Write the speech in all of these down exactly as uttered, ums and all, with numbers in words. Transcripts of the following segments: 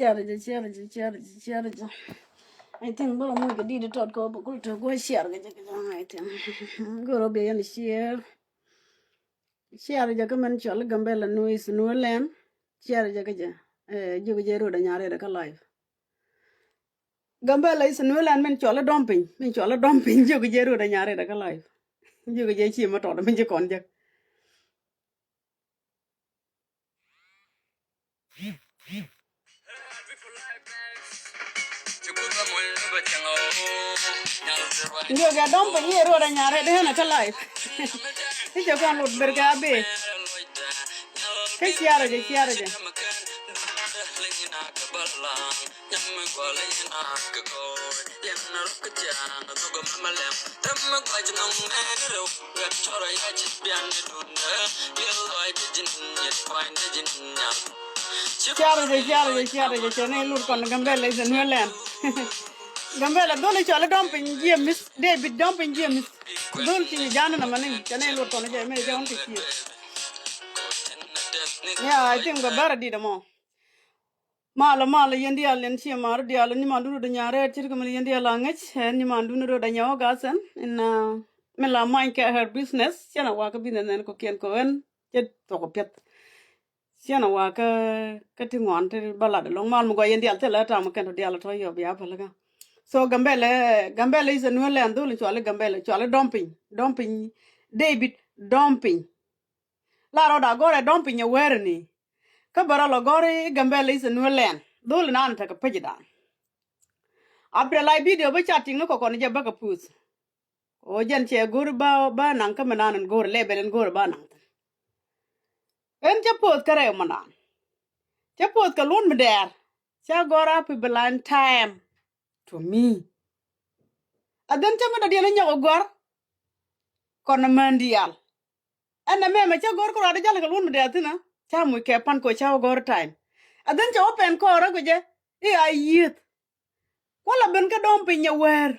Ciarɛ jɛ, ciarɛ jɛ, ciarɛ jɛ, ciarɛ jɛ. I think bä moc kɛ dit tɔt kɔ bä kul tɔ guɔ ciarɛ jɛ kɛ jɛ, I think. Goro bia yɛn cier. Ciarɛ jɛ kä mɛn cɔl Gambɛla Nuis Nuɛ Lɛn. Ciarɛ jɛ kä jɛ. Eh, jiök jɛ rot a nyarɛ kä live. Gambɛla is Nuɛ Lɛn mɛn cɔl dɔm piny, mɛn cɔl dɔm piny, jiök jɛ rot a nyarɛ kä live. Jiök jɛ ci mɛ tɔt mɛn ci kɔn jɛ. Ndio kɛ dɔm piny yɛ ruɔt a nyarɛ dee na kä live. Ti cɛ kɔn lut ber kɛ a bee. Kä ciarɛ jɛ, ciarɛ jɛ. Ciarɛ jɛ, ciarɛ jɛ, ciarɛ jɛ, cɛ ni lut kɔn Gambɛla is a Nuɛ Lɛn. Gambɛla dholi cɔl dɔm piny jiɛ mith, David dɔm piny jiɛ mith. Dhol ci ja̱a̱n na mani, cɛ ni lut kɔn jɛ mɛ jɛ ɣɔn ti ciɛ. Yeah, I think bɛ bɛr a dit ɛmɔ. Malä, malä, yɛn diaal, yɛn ciɛ mar diaal, ni mandun rot a nyarɛ, cir kɛ mɛ yɛn diaal a ŋäc, ɛn ni mandun rot a nyawä gasɛn, in, uh, min la many kɛ her business, cɛn a wakä business nɛn kɔ kiɛn kɔ ɛn, cɛ thok piɛth. Cɛn a wakä kä ti ŋuan ti bä lat alɔŋ mal mi gɔa yɛn diaal thilɛ tam kɛn tɔ diaal tɔ yɔ bia päl kä. So Gambɛla, Gambɛla is a Nuɛ Lɛn dhol in cuali Gambɛla, cuali dɔm piny, dɔm piny, David, dɔm piny. La rɔɔd a gɔrɛ dɔm piny a wɛɛr ni. Kä bɛ rɔ lɔ gɔr i̱ Gambɛla is a Nuɛ Lɛn. Dhol inan tekɛ pecdan. Abdɛ la video bä ca tiŋ ni kɔkɔn jɛ bä kɛ puth. Ɣöö jɛn cɛ go̱r ba, ba naŋ kä mi nan in go̱r lɛ bɛl in go̱r ba naŋ thin. Ɣän cä puth kä rɛw mi nan. Cä puth kɛ luɔ̱n mi dɛɛr. Cä gɔr a pi bi lan time to me. A dhän cä mi dɔ̱diɛn inyɔk ɛ gɔ̱a̱r. Kɔn ɛ män diaal. Ɛn ɛ mɛmɛ cä go̱r kä ruaadä jal kɛ luɔ̱n mi dee a thi̱n ɛ. Cä muc kɛ pan kɔ cä wä gɔ̱r time. A dhän cɛ wä pɛn kɔɔr ɛ guicɛ i̱ a yieth. Kualɛ ben kä dɔ̱ŋ piny ɛ wäär.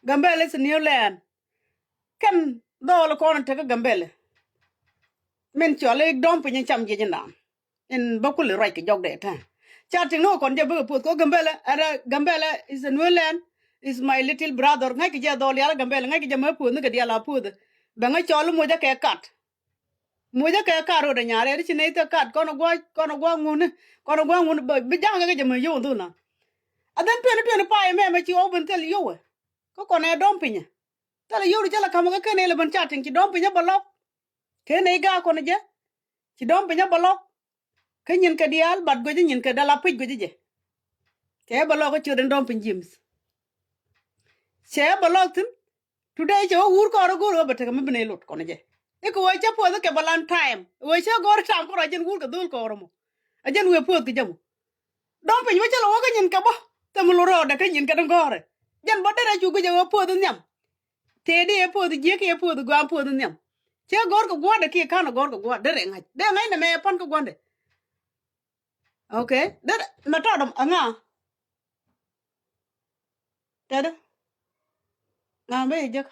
Gambɛlɛ is a new land. Kɛn dhɔɔl kɔn in tekä Gambɛlɛ. Min cɔal i̱ dɔ̱ŋ piny in cam jiɛc in da̱a̱n. In bä kul i̱ ruac kɛ jɔk dee tɛn. Ca tiŋ ni wä kɔn jɛ bä kɛ puɔth kɛ Gambɛlɛ, ɛn Gambɛlɛ is a new land, is my little brother. Ŋäc kɛ jɛ dhɔɔl yal Gambɛlɛ, ŋäc kɛ jɛ mɛ puɔth ni kɛ diaal a puɔth. Bɛ ŋäc cɔl i̱ mucä kɛ kat. Mucä kɛ kat rot ɛ nyarɛ, ri ci nɛy thil kat, kɔn ɛ gua̱c, kɔn ɛ gua̱c ŋuni, kɔn ɛ gua̱c ŋuni, bi ja̱a̱ŋ kɛ jɛ mɛ yio̱w in dhul na. A dhän twenty twenty-five mɛmɛ ci ɣɔw ben thil yio̱wɛ. Kä kɔn ɛ dɔ̱ŋ pinyä. Thilɛ yio̱w ri cä lɛ ka̱m kä ken ɛ lɛ ben ca tiŋ ci dɔ̱ŋ pinyä bä lɔk. Ken ɛ i̱ gaak kɔn ɛ jɛ. Ci dɔ̱ŋ pinyä bä lɔk. Kä nyin kɛ diaal, bat guecä nyin kɛ dala pic guecä jɛ. Cɛ bä lɔk kä ciöt in dɔ̱ŋ piny James. Cɛ bä lɔk thi̱n. Today cɛ wä wur kɔɔr i̱ go̱o̱r ɣä bɛ tekɛ mi bi nɛy lot kɔn jɛ. I̱ kɛ wee cä puɔth i̱ kɛ bä lan time. Wee cä gɔ̱r i̱ tam kɔrɔ a jɛn wur kɛ dho̱l kɔɔr mɔ. A jɛn wee puɔth kɛ jɛ mɔ. Dɔ̱ŋ piny wä cä lɛ wä kä nyin kɛ bä. Thɛm lot rɔɔdɛ kä nyin kɛ dɔ̱ŋ gɔ̱rɛ. Jɛn bä derɛ cu guic ɛ wee puɔth i̱ nhiam. Tëë di ɛ puɔth i̱ jiäk kiɛ puɔth i̱ gɔaa puɔth i̱ nhiam. Cä gɔ̱r kɛ gua̱a̱dɛ kiɛ ka̱n ɛ gɔ̱r kɛ gua̱a̱dɛ derɛ ŋa̱c. Derɛ ŋa̱c nɛ mɛ ɛ pan kä gua̱ndɛ. Okay. Dee mɛ tɔt ɛŋa? Tɛdɛ ŋa ben jek.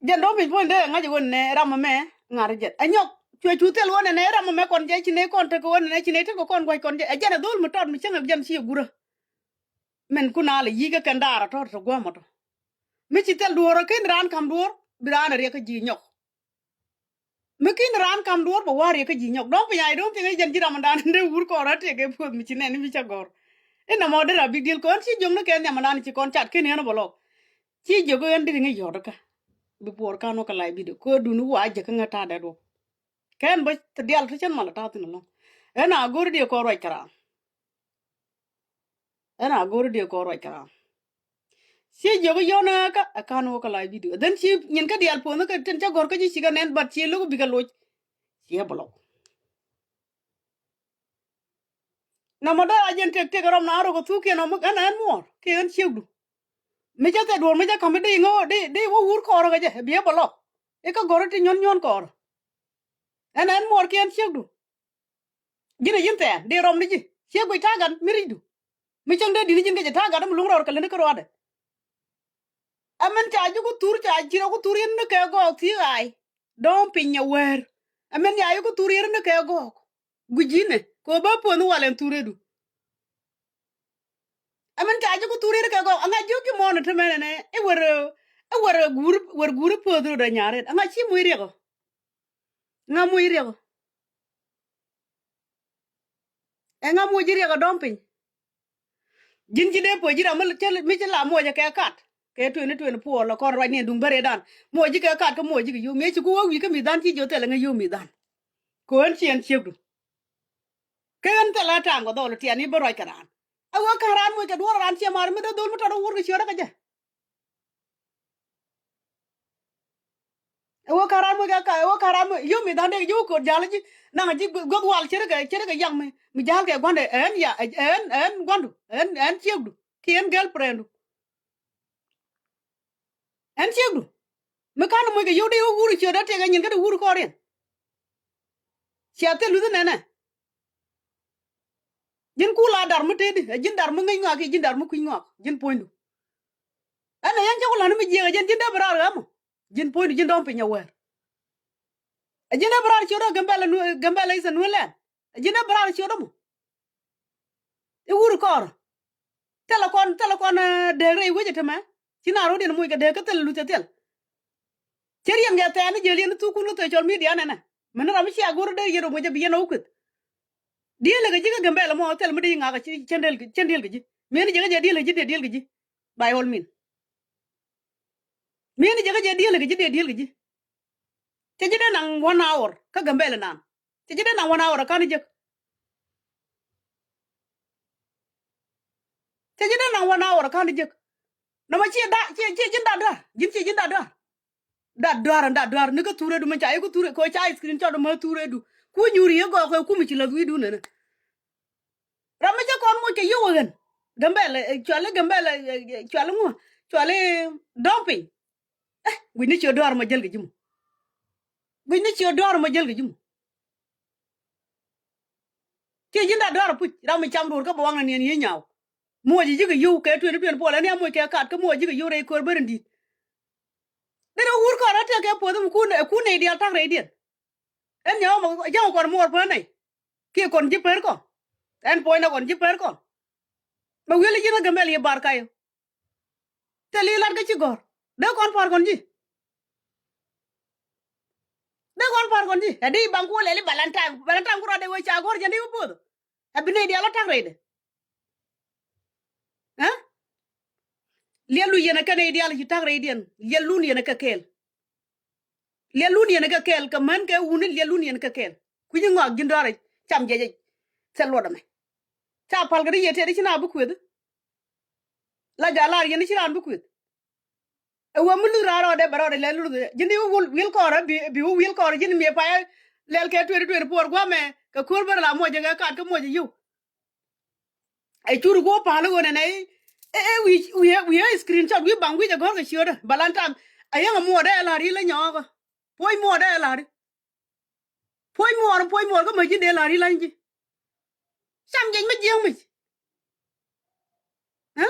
Jɛn dɔ̱ŋ piny puɔ̱ny dee ŋa̱c ɣöö nɛ ram ɛmɛ ŋa̱r jɛn ɛ nyɔk. Cuɛ cu thil ɣöö nɛ nɛ ram ɛmɛ kɔn jɛ ci nɛ kɔn tek ɣöö nɛ ci nɛ tek kɔn gua̱c kɔn jɛ. Ɛ jɛn ɛ dho̱l mi tɔt mi cäŋ ɛ jɛn ci ɛ gurä. Min kun a lɛ yi̱k ɛ kɛn daar ɛ tɔt ɛ gua̱a̱m ɛ tɔ. Mi ci thil duɔ̱ɔ̱r ɛ ken raan ka̱m duɔ̱ɔ̱r bi raan ɛ riɛk kä ji̱ nyɔk. Mi kin raan kam duɔ̱ɔ̱r bɛ wa̱a̱ riɛk kä ji̱ nyɔk. Dɔ̱ŋ piny, I don't think i̱ jɛn ji̱ ramdan in dee wur kɔɔr a tëëk ɛ puɔth mi ci nɛn i̱ mi cä gɔ̱r. Inɛ mɔ dee ra big deal kɔn ci jiök ni kɛ nhiamdan ci kɔn cat ken yɛn ɔ bɛ lɔk. Ci jiök i̱ ɣän dee riŋ i̱ yɔ̱t kä. Bi puɔɔr kan wä kɛ live video kɛ dun i̱ wa jɛ kä ŋä ta̱a̱ dee duɔ̱k. Kɛn bä te dial te cän mal a ta̱a̱ thin ɛlɔ̱ŋ. Ɛn a go̱r i̱ diɛ kɔɔr ruac kɛ raan. Ɛn a go̱r i̱ diɛ kɔɔr ruac kɛ raan. Ci jiök i̱ yɔ̱n ɛ kä ɛ ka̱n wä kä live video. Then ci nyin kä diaal puɔ̱nh kä tin cä gɔ̱r kä ci cikɛ nɛn, but ci lo̱k bikɛ loc. Ci ɛ block. Nɔmɔ dee a jɛn tëk tëk rɔm na rɔ kɛ thuk kiɛn ɔm ɛn ɛn muɔɔr kiɛ ɛn ciekdu. Mi cä thɛ duɔ̱ɔ̱r mi cä ka̱m i̱ di ŋä di di wä wur kɔɔr kä jɛ bi ɛ block. I̱ kä gɔ̱r i̱ ti nyuɔ̱n nyuɔ̱n kɔɔr. Ɛn ɛn muɔɔr kiɛ ɛn ciekdu. Ji̱n a ji̱n thɛɛn dee rɔm ni ji̱ ciek guic ta̱a̱ gat mi ricdu. Mi cäŋ dee di̱t ni ji̱n kɛ jɛ ta̱a̱ gat mi luŋ rɔɔr kɛ leni kä ruaadɛ. Ɛmɛn ca ji̱ ku thur ca ci rɔ ku thur yɛn ni kɛ gɔɔk thi̱i̱ ɣaay. Dɔ̱ŋ piny ɛ wäär. Ɛmɛn ca ji̱ ku thur yɛn ni kɛ gɔɔk. Guic ji̱n ɛ Kɛ ɣöö bä puɔ̱th ni wal ɛn thur rɛɛdu. Ɛmɛn ca ji̱ ku thur rɛɛdu kɛ gɔw. Aŋa ji̱ ki mɔɔn ɛ te mɛn ɛnɛ. I̱ wër, i̱ wër guur, wër guur i̱ puɔ̱th rɛɛdu ɛ nyaar rɛɛd. Aŋa ci moc riɛk ɔ. Ŋa moc riɛk ɔ. Ɛ ŋa moc ji̱ riɛk ɔ dɔ̱ŋ piny. Ji̱n ji̱ dee puɔ̱c ji̱ ram mi cä, mi cä la muɔcɛ kɛ kat kɛ twenty twenty-four la kɔn ruacni duŋ bäredan. Muɔc ji̱ kɛ kat kä muɔc ji̱ kɛ yio̱w miɛ ci ku wä wi̱i̱ kä mi dhan ci ji̱ ɣöö thilɛ ŋäc yio̱w mi dhan. Kɛ ɣän ci ɛn ciekdu. Kɛ ɣän thilɛ ta̱a̱ŋ kɛ dhɔl tiɛɛn i̱ bä ruac kɛ raan. Ɛ wä ka̱n raan muɔc kɛ duɔ̱ɔ̱r raan ciɛ mar mi dee dhol mi tɔt wä wur kɛ ciöt rɛ kɛ jɛ. Ɛ wä ka̱n ram wek ɛ ka, ɛ wä ka̱n ram wek yio̱w mi dhan dee ji̱ wä ko̱r ja̱l ji̱. Naŋ ji̱ guäth wal ce̱tkɛ, ce̱tkɛ yaŋ mi, mi ja̱l kɛ gua̱ndɛ. Ɛn ya, ɛn, ɛn gua̱ndu, ɛn, ɛn ciekdu. Kiɛ ɛn girlfrienddu. Ɛn ciekdu. Mi ka̱n muc kɛ yio̱w dee wä wur ciöt dee tëk ɛ nyin kä dee wur kɔɔriɛn. Cia thil luth nɛnɛ. Ji̱n ku la dar mi tëëdi, ɛ ji̱n dar mi ŋäc ŋɔak kiɛ ji̱n dar mi kui̱ny ŋɔak, ji̱n puɔ̱nydu. Ɛn ɛ yɛn cä ku la̱t ni mi jiɛk ɛ jɛn ji̱n dee bi raar ɣä mɔ. Ji̱n puɔ̱nydu ji̱n dɔ̱ŋ piny ɛ wɛɛr. Ɛ ji̱n dee bi raar ciöt ɛ Gambɛl ɛ nu, Gambɛl ɛ Eastern Nuer Land. Ɛ ji̱n dee bi raar ciöt ɛ mɔ. I̱ wur kɔɔr. Thilɛ kɔn, thilɛ kɔn, eh, dee rɛy wecɛ tämɛ. Ci na ro̱diɛn moc kɛ dee kä thil luth cɛ thil. Cɛ riɛn kɛ thɛɛn ni jɛ riɛn ni thukun kä social media nɛnɛ. Mɛn ram mi cia go̱r dee yɛn rɔ moc jɛ bi yɛn ɛ wä kueth. Diëël kɛ ji̱ kä Gambɛl mɔ thil mi dee ŋakä ci cɛn diël kɛ, cɛn diël kɛ ji̱. Mëë ni jɛ kä jɛ diël kɛ ji̱ dee diël kɛ ji̱. By all means. Mëë ni jɛ kä jɛ diël kɛ ji̱ dee diël kɛ ji̱. Cɛ ji̱ dee naŋ one hour kä Gambɛl naan. Cɛ ji̱ dee naŋ one hour ka̱n jek. Cɛ ji̱ dee naŋ one hour ka̱n jek. Nɔmɔ ciɛ da, ciɛ, ciɛ ji̱n dat dua̱r. Ji̱n ciɛ ji̱n dat dua̱r. Dat dua̱r, dat dua̱r. Ni kä thurɛ du mɛ ca, i̱ kä thurɛ, kɛ ca screenshot mɛ thurɛ du. Ku nyuur yɛ gɔɔk kɛ kum ci lath wi̱i̱ du nɛnɛ. Ram mi cä kɔn moc kɛ yio̱w ɛ ɣän. Gambɛl, eh, cuali Gambɛl, eh, eh, cuali ŋu, cuali dɔ̱ŋ piny. Eh, guic ni ciö dua̱r mɔ jäl kɛ ji̱ mɔ. Guic ni ciö dua̱r mɔ jäl kɛ ji̱ mɔ. Ciɛ ji̱n dat dua̱r puc, ram mi cam duɔ̱ɔ̱r kä bɛ waŋnɛ niɛn yiëë nyaw. Muɔc ji̱ kɛ yio̱w kɛ twenty twenty-four, ɛn ya moc kɛ kat kä muɔc ji̱ kɛ yio̱w rɛy köör bärin di̱t. Dee wur kɔn rɔ tëë kɛ puɔth mi kun, kun nɛy diaal tak rɛydiɛn. Ɛn nyɔk mɔ, ja̱ŋ kɔn muɔɔr pään nɛy. Kiɛ kɔn ji̱ per kɔn. Ɛn puɔ̱nynɛ kɔn ji̱ per kɔn. Mɛ wi̱el ji̱n kä Gambɛl yɛ bar kay. Thil i̱ lat kä ci gɔ̱r. Dee kɔn pa̱r kɔn ji̱. Dee kɔn pa̱r kɔn ji̱. Ɛ di baŋ ku wä lɛl i̱ Valentine. Valentine ku rɔɔdɛ wee ca gɔ̱r jɛn di wä bo̱o̱th. Ɛ bi nɛy diaal wä tak rɛydɛ. Ɛ? Liɛlu yɛn ɛ kɛ nɛy diaal ci tak rɛydiɛn. Liɛlun yɛn ɛ kɛ kɛɛl. Liɛlun yɛn ɛ kɛ kɛɛl kɛ män kɛ wuni liɛlun yɛn ɛ kɛ kɛɛl. Kui̱ny ŋɔak ji̱n dɔ̱rɛ cam jɛ jɛ. Thil luɔt ɛmɛ. Ca pal kɛ ri yɛ tëë di ci na bi kueth. La jalar yɛn ci raan bi kueth. Ɛ wä mi luth raan rɔɔdɛ bɛ rɔɔdɛ lɛl luth ji̱n di wä wi̱i̱l kɔɔrä bi, bi wä wi̱i̱l kɔɔrä ji̱n miɛ payä lɛl kɛ twenty twenty-four guamɛ kɛ ko̱r bär la muɔcɛ kɛ kat kä muɔcɛ yio̱w. Ɛ cur guɔ pa̱l ɣöö nɛnɛ i̱, ɛ, ɛ, wi̱i̱, wi̱i̱, wi̱i̱ ɛ screenshot wi̱i̱ baŋ wi̱i̱ jɛ gɔ̱r kɛ ciötdä. Balan tam, ɛ yäŋ ɛ muɔɔdɛ ɛ la̱r i̱ lä nyɔɔkä. Puɔ̱ny muɔɔdɛ ɛ la̱r i̱. Puɔ̱ny muɔɔr, puɔ̱ny muɔɔr kä mäc ji̱n dee la̱r i̱ la̱ny ji̱. Cam jɛc mi jiäŋ mic. Ɛ?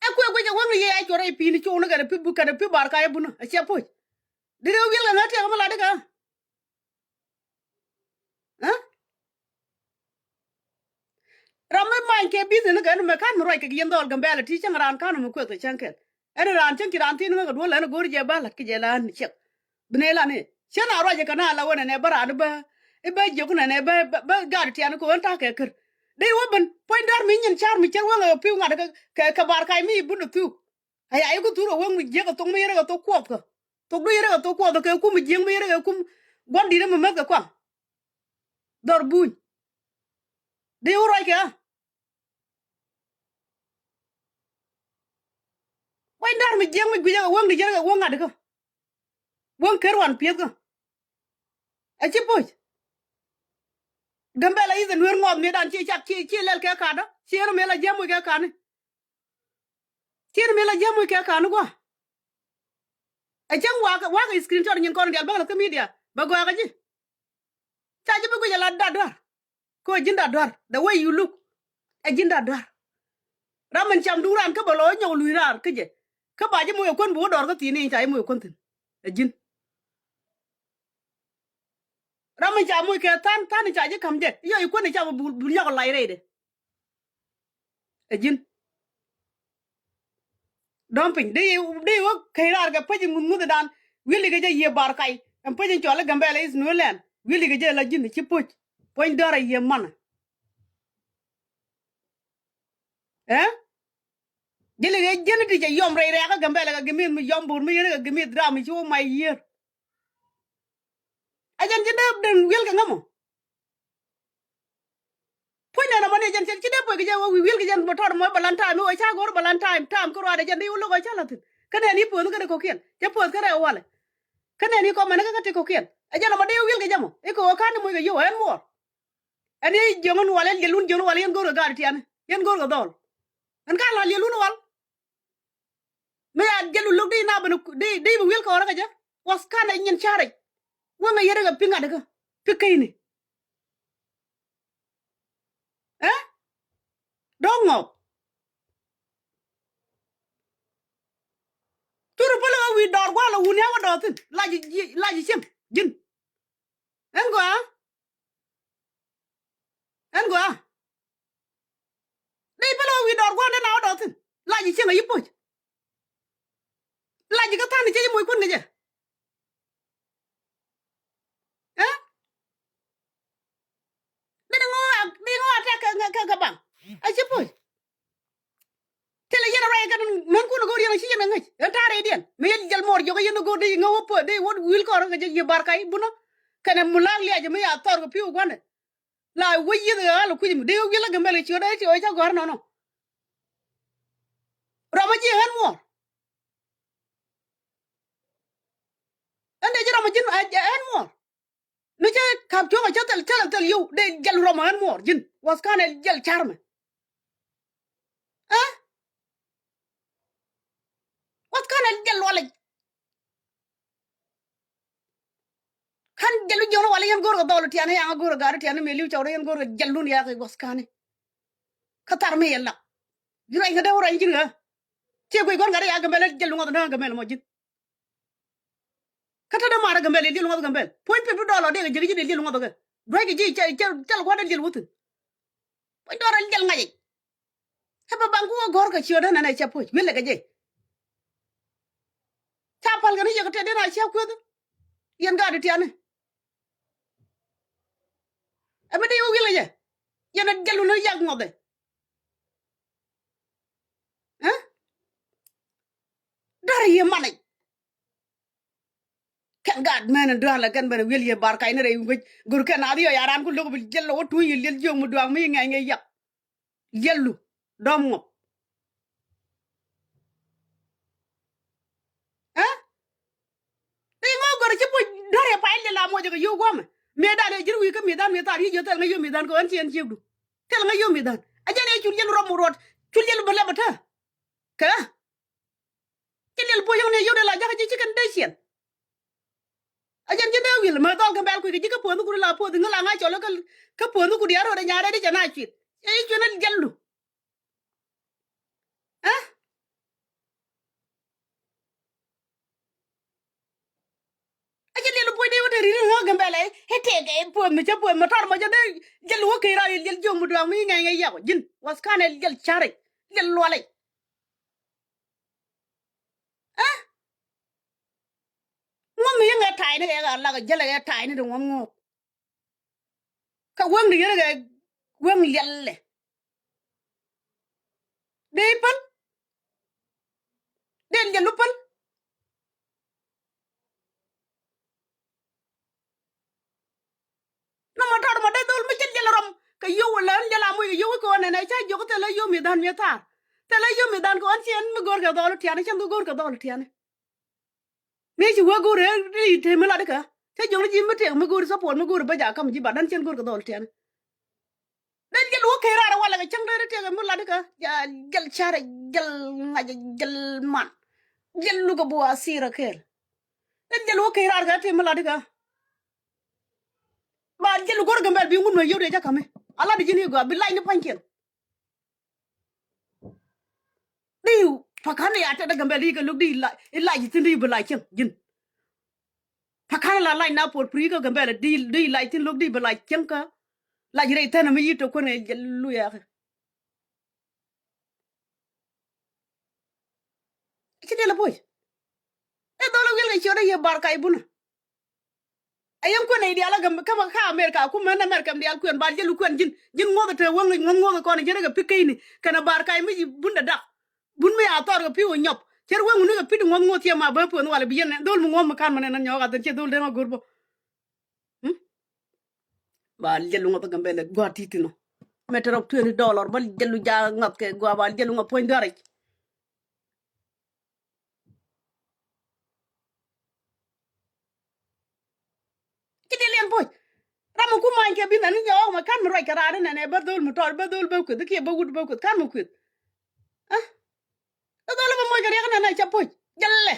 Ɛ kuɛ guic ɛ wäŋ ni yɛ ɛ cuɔr ɛ pi̱i̱ni cuɔɔni kɛnɛ pi̱ bu kɛnɛ pi̱ bar ka ɛ bunä. Ɛ ciɛ puɔ̱c. Dee wi̱el kɛ ŋäth tiɛk mi lat ikä. Ɛ? Ram mi many kɛ business ni kɛ ni mɛ kan mi ruac kɛ yɛn dhɔl Gambɛla ti cäŋ raan kan mi kueth kɛ cäŋ kɛl. Ɛn raan cäŋ ci raan thin ŋäk kɛ duɔl ɛn go̱o̱r jɛ ba la̱t kɛ jɛ la ni ciɛk. Bi nɛ la ni. Cä na ruac kɛ na la wä nɛnɛ bä raan bä, i̱ bä jiök nɛnɛ bä, bä, bä gat tian kɛ ɣän ta̱a̱ kɛ kär. Dee wä ben puɔ̱ny däär mi nyin ca̱r mi cär wä ŋäk kɛ pi̱w ŋa̱t kɛ, kɛ, kɛ bar kac mi bun dɛ thuk. Aya iku thur a weŋ mi jiäk a thok mi yɛrɛ kɛ thok kuɔth kä. Thok du yɛrɛ kɛ thok kuɔth kɛ kum mi jiäk mi yɛrɛ kɛ kum gua̱n di̱t mi mäth kɛ kuaŋ. Dhɔr buny. Di wä ruac kɛ a. Wec da̱r mi jiäk mi guic a kɛ weŋ di yɛrɛ kɛ weŋ ŋa̱t kä. Weŋ ker wan pieth kä. A ci puc. Gambɛla i̱ dhɛ nuer ŋuɔth mi dan ci cak ci, ci lɛl kɛ ka̱t dä. Ci yɛrɛ mi la jiäk muc kɛ ka̱t ni. Cir mi la jiäk muc kɛ ka̱n ni gua̱. Ɛ cäŋ wakä, wakä screenshot nyin kɔn dial bäkɛ la kä media. Bɛ gɔaa kä ji̱. Ca ji̱ bi guic ɛ la dat dua̱r. Kɛ ɣöö ji̱n dat dua̱r. The way you look. Ɛ ji̱n dat dua̱r. Ram min cam duŋ raan kä bɛ lɔ nyɔk luc raar kä jɛ. Kä ba ji̱ moc ɛ kuän bi wä dɔɔr kä thi̱n ni ca ji̱ moc ɛ kuän thi̱n. Ɛ ji̱n. Ram in ca moc kɛ tha̱a̱n, tha̱a̱n in ca ji̱ ka̱m jɛ. Yɔ i̱ kuän in ca bi bul, bul nyɔk ɛ lac rɛydɛ. Ɛ ji̱n. Dɔ̱ŋ piny. Di, di wä kɛy raar kɛ päc in ŋuth ŋuth dan. Wi̱i̱li kɛ jɛ yiëë bar kac. Ɛn päc in cɔal i̱ Gambɛla is Nuer land. Wi̱i̱li kɛ jɛ la ji̱n ci puc. Puɔ̱ny dɔ̱r a yiëë manɛ. Ɛ? Ji̱n i̱ kɛ ji̱n i̱ ti cɛ yɔm rɛy rɛɛkä Gambɛla kɛ gɛmith mi yɔm bo̱o̱r mi yɛn kɛ gɛmith ram mi ci wä mac yiër. A jɛn ji̱n dee den wi̱el kɛ ŋämɔ. Puɔ̱ny nɛn amɔ ni jɛn cɛ ci dee puɔ̱c kɛ jɛ wä wi̱i̱ wi̱el kɛ jɛn mɔ tɔt mɔ Valentine mi wä ca go̱r Valentine time kä ruaadɛ jɛn dee wä lo̱k wä ca la̱thi̱n. Kä nɛn i̱ puɔ̱th kä dee kɔ̱kiɛn cɛ puɔ̱th kä rɛw walɛ. Kä nɛn i̱ kɔmɛn kä kä ti kɔ̱kiɛn a jɛn amɔ dee wä wi̱el kɛ jɛ mɔ i̱ kɛ wä ka̱n i̱ moc kɛ yio̱w ɛn muɔɔr. Ɛn i̱ jiöŋ in walɛ liɛl wun jiöŋ in walɛ yɛn go̱r kɛ gaat tiani yɛn go̱r kɛ dhɔl. Ɛn ka la liɛl wun wal. Mi ya jɛl wun lo̱k di na ben di di bi wi̱el kɔɔrä kɛ jɛ. Was kanɛ nyin carɛ. Wäŋɛ yɛrɛ kɛ piŋ adɛ kä pi keyni. Ɛ? Dɔ̱ŋ ŋɔk. Cur päl ɣä wi̱i̱ dɔɔr gua̱a̱l ɛ wun ya̱ wä dɔɔthin lac ji̱ lac ji̱ cieŋ ji̱n. Ɛn gɔaa. Ɛn gɔaa. Dee päl ɣä wi̱i̱ dɔɔr gua̱a̱l dee na wä dɔɔthin lac ji̱ cieŋ ɛ yi puɔ̱c. Lac ji̱ kä tha̱a̱n i̱ cä ji̱ moc kuän kɛ jɛ. Ɛ? Dee ni ŋɔak dee ŋɔak tɛk kɛ kɛ kɛ baŋ. A ci puɔ̱c. Thilɛ yɛn a ruac kɛn män kun a go̱o̱r yɛn a ci yɛn a ŋäc ɛn ta̱a̱ rɛydiɛn mi yɛn jɛl muɔɔr jiɔk yɛn a go̱o̱r dee ŋäk wä puɔ̱th dee wä wi̱i̱l kɔɔr kɛ jɛ yiëë bar kac bunä. Kɛnɛ mulaak liac mi ya thɔr kɛ pi̱w gua̱nɛ. La wä yieth kɛ ɣa̱l kui̱c mi dee wä wi̱i̱l a Gambɛl kɛ ciöt dee ti ɣöö ca gɔ̱r nɔnɔ. Rɔm a ji̱ ɣän muɔɔr. Ɛn dee ji̱ rɔm a ji̱n ɣän muɔɔr. Mi cä ka̱p cuɔ̱ŋ a cä thil cä la thil yio̱w dee jɛl rɔm a ɣän muɔɔr ji̱n was ka̱n ɛ jɛl ca̱r mɛ. Ɛ? Was ka̱n ɛ jɛl lualic. Ka̱n jɛl wi̱c jiɔn wal yɛn go̱o̱r kɛ dhɔl tiani yaŋ go̱o̱r kɛ gaari tiani mëë li̱w cɔwdä yɛn go̱o̱r kɛ jɛl lun ya̱k i̱ gua̱th ka̱ni. Kä thar mi yɛ lak. Ji̱ ruac ŋädä wä ruac ji̱n ɣä. Ciɛ guic gua̱n gat i̱ ya̱k Gambɛl jɛl luŋath näk Gambɛl mɔ ji̱n. Kä te dee ma̱a̱r Gambɛl yɛ jɛl luŋath Gambɛl puɔ̱ny pip ti dɔl ɔ dee kɛ ji̱k ji̱ dee jɛl luŋath ɔ kɛ. Dua̱ckɛ ji̱ cɛ cɛ cɛ lɛ gua̱n dee jɛl wuth thi̱n. Puɔ̱ny dɔɔr ɛ jɛl ŋa̱c i̱. Ɛ bɛ baŋ ku wä gɔ̱r kɛ ciötdä nɛn ɛ cɛ puɔ̱c wi̱lɛ kɛ jɛ. Ca pal kɛ ni yɛ kɛ tɛt den a cɛ kueth. Yɛn gaat ti tiani. Ɛ mi di wä wi̱lɛ jɛ. Yɛn a jɛl wun a yak ŋɔth ɛ. Ɛ? Dɔ̱r yɛ manɛ. Kɛn gaat mɛn in dɔ̱a̱n lɛ kɛn ben wi̱el yɛ bar kac ni rɛy wi̱c go̱r kɛn a dhiɔ ya ran ku lo̱k bi jɛl lɔ wä tuny yɛ liɛl jiök mi dua̱a̱ŋ mi ŋɛny ŋɛc yak. Liɛlu dɔ̱m ŋɔp. Ɛ? Ri ŋɔ gör ci puc dɔ̱r yɛ pay liɛl a muɔcɛ kɛ yio̱w guɔ̱mɛ. Mëë dan yɛ ji̱n wi̱i̱ kä mëë dan mëë thar yic yio̱w thɛl ŋäc yio̱w mëë dan kɛ ɣän ci ɛn ciekdu. Thɛl ŋäc yio̱w mëë dan a jɛn yɛ cul yɛl rɔm ruɔt cul yɛl bä lɛp bä tä. Kɛ ɣä. Ci liɛl puɔ̱c yɔ̱ŋ ni yio̱w dee la jakä ji̱ ci kɛn dee ciɛn. A jɛn ji̱ dee wi̱el mɛ dhɔl kɛ bɛl kui̱ kɛ ji̱ kä puɔ̱nhi kut la puɔ̱nhi ŋä la ŋa̱c cɔl kä puɔ̱nhi kut diaal rɔɔdɛ nyaarɛ di cɛ na cuit. Cɛ ji̱ cuet ni jɛl du. Ɛ? A jɛn liɛl puɔ̱c dee wä te ri̱t ŋä Gambɛl ɛ i̱ tëëk ɛ puɔ̱th mi cä puɔ̱th mi tɔr mɔ jɛ dee jɛl wä key raar yɛl jɛl jiök mi duaŋ mi ŋɛny ɛ yak ji̱n wath kanɛ jɛl carɛ jɛl lualɛ. Ɛ? Ŋuɔ̱m mi yäŋɛ ta̱a̱y ni kɛ ɣa̱ lak jälɛ kɛ ta̱a̱y ni ti ŋuɔ̱m ŋuɔ̱k. Kä weŋ ni yäŋɛ kɛ weŋ liɛlɛ. Dee päl. Dee liɛlu päl. Nɔmɔ tɔt mɔ dee dhol mi cin jɛl rɔm kɛ yio̱w wala ɣän jɛl a moc kɛ yio̱w kɛ ɣän nɛnɛ ca jiök thilɛ yio̱w mi dhän mi thaar. Thilɛ yio̱w mi dhän kɛ ɣän ci ɛn mi go̱o̱r kɛ dhɔl tiani cin dhu go̱o̱r kɛ dhɔl tiani. Mi ci wee go̱o̱r ɛ ri te mi lat ikä ca jiök ni ji̱ mi tëk mi go̱o̱r support mi go̱o̱r bä jakä mi ji̱ bat dhän cin go̱o̱r kɛ dhɔl tiani. Dee jɛl wä key raar walɛ kɛ cäŋ dee ri tëëkɛ mi lat ikä jɛl carɛ jɛl ŋa̱cɛ jɛl man. Jɛl lukɛ bu a sir a kɛɛl. Dee jɛl wä key raar kɛ tëë mi lat ikä. Ba jɛl go̱r Gambɛl bi ŋun mɛ yio̱w dee jɛ ka̱mi a lat i̱ ji̱n i̱ gɔaa bi lac ni pa̱nykiɛn. Di pa̱ka̱n i̱ a tɛt a Gambɛl i̱ kɛ luk di i̱ lac i̱ thi̱n di i̱ bi lac cäŋ ji̱n. Pa̱ka̱n la lac na puɔt piri kä Gambɛla di, di lac thi̱n lo̱k di bɛ lac cieŋ kä. Lac rɛy thän mi yi̱t tɔ kuän ɛ jɛ luyɛ kɛ. Ci diɛl a puɔc. Ɛ dhol a wi̱el kɛ ciöt a yɛ bar kac bunä. A yɛn kuën a i̱ diaal a gäm kä ma kä Amerika, kumɛ ni Amerika mi diaal kuën, bal jɛ lu kuën ji̱n, ji̱n ŋuɔth a te wäŋ ŋuɔth ŋuɔth kɔn ji̱n rɛ kɛ pi̱ kecni kɛnɛ bar kac mi bun dɛ dak. Bun mi a thɔr kɛ pi̱ wä nyɔp. Cɛ rɛ wäŋ wuni kɛ pi̱ di ŋuɔth ŋuɔth ciɛ ma bä puɔn wal bi yɛn dhol mi ŋuɔth mi ka̱n ma nɛn nyɔk a dhän ciɛ dhol den a go̱r bä. Hmm? Ba jɛ lu ŋuɔth Gambɛla gua̱a̱th ti̱ti̱ nɔ. Mɛ te rɔk twenty dollar ba jɛ lu ja ŋuɔth kɛ gua̱a̱ ba jɛ lu ŋuɔth puɔ̱ny duaric. Ci diɛl yɛn puɔ̱c. Ram mi ku many kɛ bi nani nyɛ ɣɔk mɛ ka̱n mi ruac kɛ raan inɛnɛ bä dhol mi tɔɔr bä dhol bä kueth kiɛ bä wut bä kueth ka̱n mi kueth. Ɛ dhol bä moc kɛ riɛk inɛnɛ cɛ puɔ̱c jɛlɛ.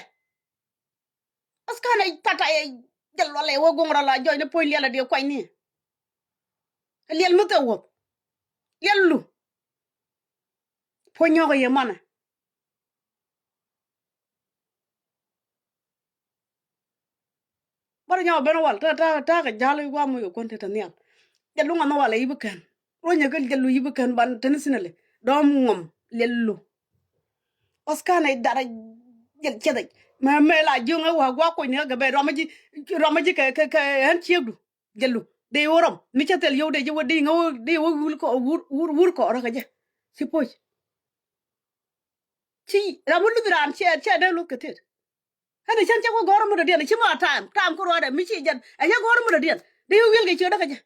Bas ka̱n ɛ tata ɛ jɛl walɛ wä guŋ rɔ la jɔc ni puɔ̱ny liɛl a diɛ kuany ni. Liɛl mi thɛ wuɔth liɛl lu. Puɔ̱ny nyɔk ɛ yɛ manɛ. Bä rɔ nyɔk ben wal ta̱a̱ ta̱a̱ ta̱a̱ kɛ ja̱l i̱ gua̱a̱ muc kɛ kuän te te nhial. Jɛ luŋ amäwal ɛ i̱ bi kän. Ruɔ̱nyɛ kä jɛ lu i̱ bi kän ban te ni thin alɛ dɔ̱m ŋuɔm liɛl lu. Ɣɔs ka̱n ɛ darɛ jɛl ciɛthɛ. Mɛ mɛ la jiöŋ ɛ wa̱a̱ gua̱a̱ kuɔ̱ny ni ɛ gɛ bɛ ruamä ji̱ ruamä ji̱ kɛ kɛ kɛ ɣän ciekdu. Jɛ lu dee wä rɔm mi cä thil yio̱w dee ji̱ wä dee ŋä wä dee wä wur kɔ wur wur wur kɔ rɔ kɛ jɛ. Ci puɔ̱c. Ci ram mi luth raan cɛ cɛ dee luth kɛ tet. Ɣän ɛ cän cä wä gɔ̱r mi dɔ̱diɛn ci ma ta̱a̱m ta̱a̱m kä ruaadɛ mi ci jɛn ɛ cä gɔ̱r mi dɔ̱diɛn dee wä wi̱el kɛ ciötdä kɛ jɛ.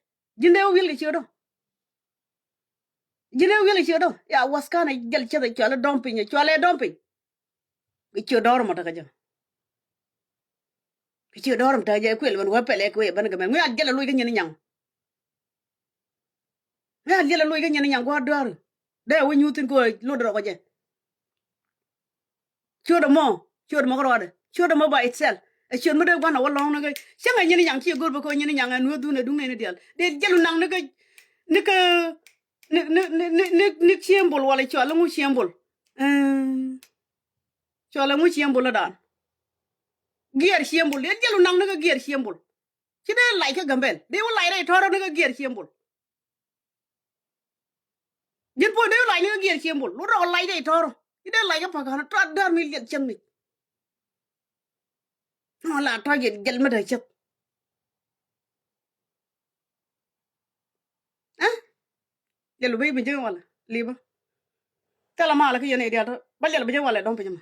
Ji̱n dee wä wi̱el kɛ ciötdä. Ji̱n dee wä wi̱el kɛ ciötdä ya was ka̱n ɛ jɛl ciɛth ɛ cual ɛ dɔ̱ŋ piny ɛ cual ɛ dɔ̱ŋ piny. Kɛ ciö dɔ̱r mɔ tekɛ jɛ. Kɛ ciö dɔ̱r mɔ tekɛ jɛ kuël ben wä pɛlɛ kuël ben kɛ mɛ ŋui̱ a jɛl a loc kä nyin nyaŋ. Ŋui̱ a jɛl a loc kä nyin nyaŋ gua̱a̱r dɔ̱r. Dee wä nyuuth thi̱n kɛ lot rɔk jɛ. Ciöt ɛmɔ ciöt ɛmɔ kä rɔɔdɛ ciöt ɛmɔ by itself. Ɛ ciöt mi dee gua̱n a wä lɔ̱ŋ ni kä cäŋ ɛ nyin nyaŋ ci go̱r bä kɛ nyin nyaŋ ɛ nueth dhun ɛ duŋ nɛy ni diaal dee jɛl naŋ ni kä ni kä ni ni ni ni ni ni ciembol wala cɔal ŋu ciembol. Cɔl ɛŋu ciembol ɛ daan. Giɛɛr ciembol dee jɛl naŋ ni kä giɛɛr ciembol. Ci dee lac kä Gambɛl dee wä lac rɛy tɔ̱rä ni kä giɛɛr ciembol. Ji̱n puɔ̱ny dee wä lac ni kä giɛɛr ciembol wä rɔk lac rɛy tɔ̱rä. Ci dee lac kä pa̱ka̱n tɔ̱ däär mi liɛt cäŋ ni. Nɔ la tɔ̱ jɛl jɛl mi dee cäth. Ɛ jɛl bi bi ji̱ walɛ li̱bä. Thilɛ mal kä yɛn i̱ diaal tɔ ba jɛl bi ji̱ walɛ dɔ̱ŋ piny ma.